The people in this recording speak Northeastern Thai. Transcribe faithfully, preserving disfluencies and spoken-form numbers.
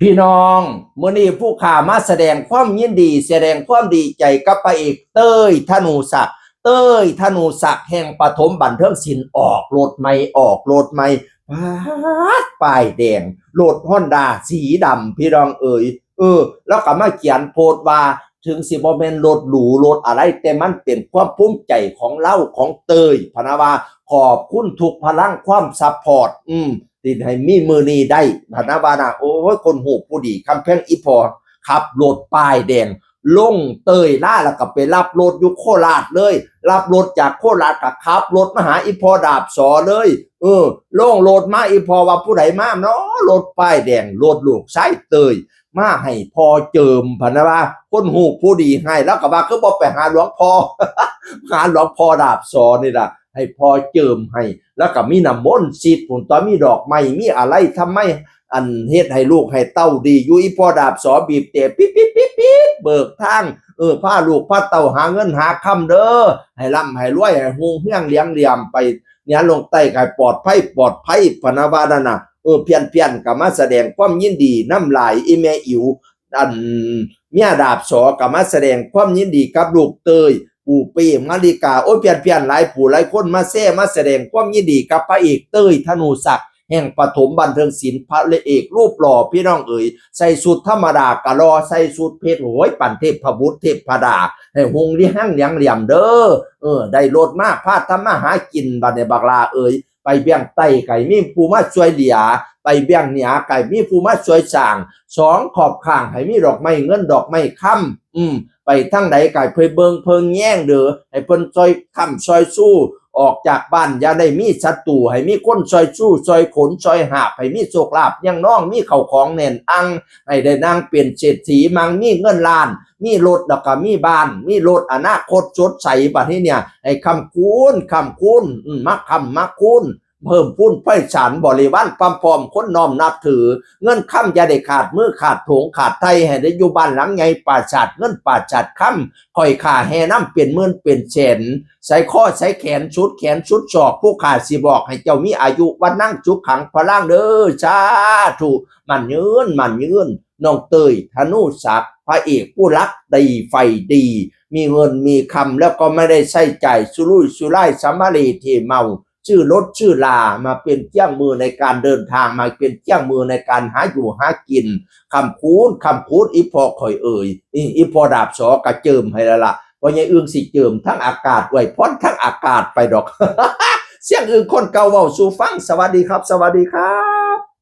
พี่น้อง มื้อนี้ผู้ข้ามาแสดงความยินดี แสดงความดีใจกับพระเอกเต้ย ธนูศักดิ์ เต้ย ธนูศักดิ์ แห่งปฐมบันเทิงศิลป์ ออกรถใหม่ ออกรถใหม่ ป๊าด ป้ายแดง รถฮอนด้าสีดำ พี่น้องเอ๋ย เออ แล้วก็มาเขียนโพสต์ว่า ถึงสิบ่แม่นรถหรูรถอะไร แต่มันเป็นความภูมิใจของลาว ของเต้ย พะนะว่า ขอบคุณทุกพลังความซัพพอร์ต อืม ที่ให้มีมื้อนี้ได้ พะนะว่านะ โอ้ย คนฮู้ผู้ดี คำแพง อีพ่อขับรถป้ายแดง ลงเต้ยลา แล้วก็ไปรับรถอยู่โคราชเลย รับรถจากโคราชก็ขับรถมาหาอีพ่อดาบสอเลย เออ ลงรถมา อีพ่อว่า ผู้ใดมาเนาะ รถป้ายแดง รถลูกชายเต้ย มาให้พ่อเจิม พะนะว่า คนฮู้ผู้ดีให้ แล้วก็ว่า คือบ่ไปหาหลวงพ่อ หาหลวงพ่อดาบสอนี่ล่ะ ให้พ่อเจิมให้ แล้วก็มีน้ำมนต์สิทธิ์ ผมตอนมีดอกไม้ มีอะไรทำไม อันเฮ็ดให้ลูกให้เต้าดีอยู่ อีพ่อดาบสอบีบแต่ปิ๊ดปิ๊ดปิ๊ดปิ๊ด เบิกทาง เออ พาลูกพาเต้าหาเงินหาคำเด้อ ให้ร่ำให้รวย ให้ฮุงเฮืองเหลียงเหลี่ยมไป เหนือลงใต้ก็ให้ปลอดภัย ปลอดภัย พะนะว่านั่นน่ะ เออ เพี้ยนๆ ก็มาแสดงความยินดีนำหลาย อีแม่อิ๋ว อัน เมียดาบสอก็มาแสดงความยินดีกับลูกเต้ย ปูเป้ มาริกา โอ้ย เพี้ยนๆ หลายผู้หลายคนมาแซ่ มาแสดงความยินดีกับพระเอกเต้ย ธนูศักดิ์ แห่งปฐมบันเทิงศิลป์ พระเอกรูปหล่อ พี่น้องเอ๋ย ใส่ชุดธรรมดาก็หล่อ ใส่ชุดเพชร โอ้ย ปานเทพบุตรเทพดา ให้ฮุงเฮืองเหลียงเหลี่ยมเด้อ เออ ได้รถมา พาทำมาหากิน บัดนี้บักหล่าเอ๋ย ไปเวียงใต้ก็ให้มีผู้มาช่วยเหลือ ไปเวียงเหนือก็ให้มีผู้มาช่วยสร้าง สองขอบข้างให้มีดอกไม้เงินดอกไม้คำ อืม ไปทางใดก็ให้เพิ่นเบิ่งเพิ่นแยงเด้อ ให้เพิ่นช่วยค้ำช่วยชู ออกจากบ้านอย่าได้มีศัตรู ให้มีคนช่วยชูช่วยขนช่วยหาบ ให้มีโชคลาภเลี้ยงน้อง มีข้าวของแน่นอัง ให้ได้นั่งเป็นเศรษฐี มั่งมีเงินล้าน มีรถแล้วก็มีบ้าน มีรถ อนาคตสดใส บัดนี้เนี่ย ให้ค้ำคูณ ค้ำคูณ อืม มาค้ำมาคูณ เพิ่มพูนไพศาล บริวารพร้อมๆ คนน้อมนับถือ เงินคำอย่าได้ขาดมือขาดโถงขาดไถ่ ให้ได้อยู่บ้านหลังใหญ่ ปราสาทเงินปราสาทคำ ข้อยข้าแห่นำเป็นหมื่นเป็นแสน ใส่ข้อใส่แขนสุดแขนสุดศอก ผู้ข้าสิบอกให้เจ้ามีอายุวรรณังสุขังพลังเด้อ สาธุ มั่นยืน มั่นยืน น้องเต้ย ธนูศักดิ์ พระเอกผู้รักดีใฝ่ดี มีเงินมีคำ แล้วก็ไม่ได้ใช้จ่ายสุรุ่ยสุร่ายสำมะเลเทเมา ซื้อรถซื้อลา มาเป็นเครื่องมือในการเดินทาง มาเป็นเครื่องมือในการหาอยู่หากิน ค้ำคูณ ค้ำคูณ อีพ่อข้อยเอ๋ย อี อีพ่อดาบสอกะเจิมให้แล้วล่ะ เพราะยายอึ่งสิเจิมทั้งอากาศ อวยพรทั้งอากาศไปดอก เสียงอึ่งคนเก่าเว้าสู่ฟัง สวัสดีครับ สวัสดีครับ